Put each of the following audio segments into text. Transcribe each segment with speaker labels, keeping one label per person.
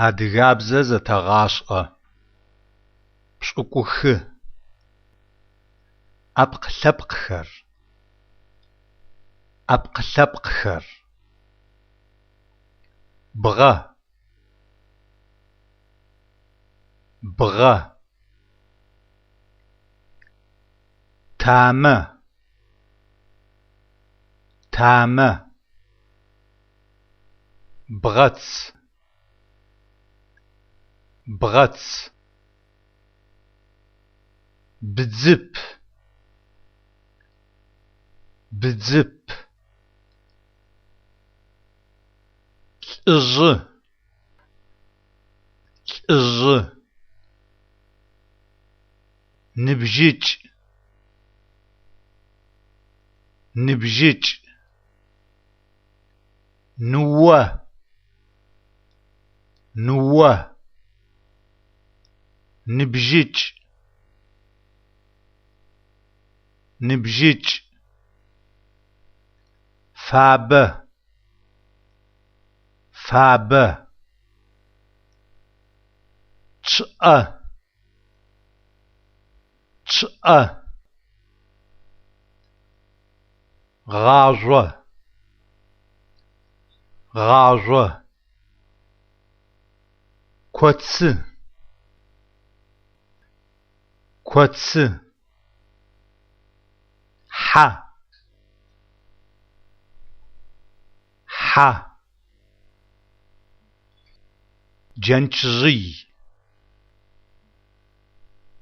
Speaker 1: Адыгабзэр зэтэгъашӏэ. 2. Ӏэпкъ-лъэпкъхэр. Ӏэпкъ-лъэпкъхэр. Бгъэ. Бгъэ. Тамэ. Тамэ. Бгъэц. Бгъэц. Бдзып. Бдзып. Лӏыжъы. Лӏыжъы. Ныбжьыкӏ. Ныбжьыкӏ. Ныо. Ныо. Ныбжьыкӏ. Ныбжьыкӏ. Фабэ. Фабэ. Чъыӏэ. Чъыӏэ. Гъажъо. Гъажъо. Коцы. Коцы. Хьэ. Хьэ. Джэнчжъый.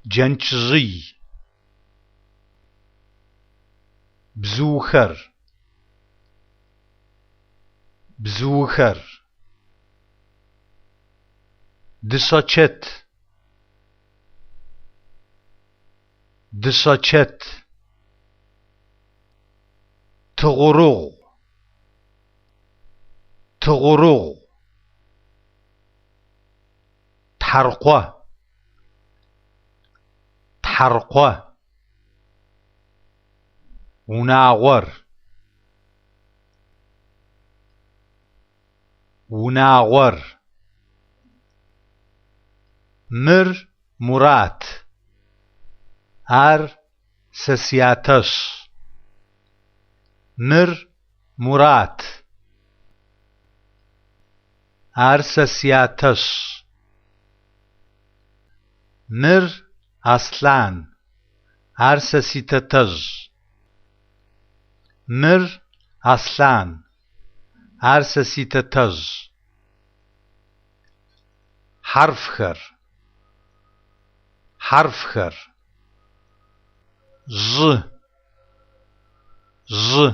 Speaker 1: Джэнчжъый. Бзыухэр. Бзыухэр. Дышъэчэт. Дышъэчэт. Тыгъурыгъу. Тыгъурыгъу. Тхьаркъо. Тхьаркъо. Унагъор. Унагъор. Мыр Мурат. Ар сэ сятэш. Мыр Мурат. Ар сэ сятэш. Мыр Аслъан. Ар сэ ситэтэжъ. Мыр Аслъан. Ар сэ ситэтэжъ. Хьарфхэр. Хьарфхэр. Жъы. Жъы.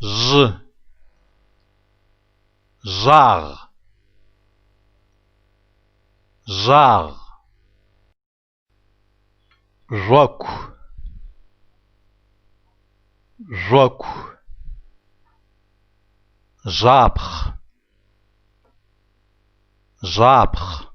Speaker 1: Жъы. Жъагъ. Жъагъ. Жъоку. Жъоку. Жъапхъ. Жъапхъ.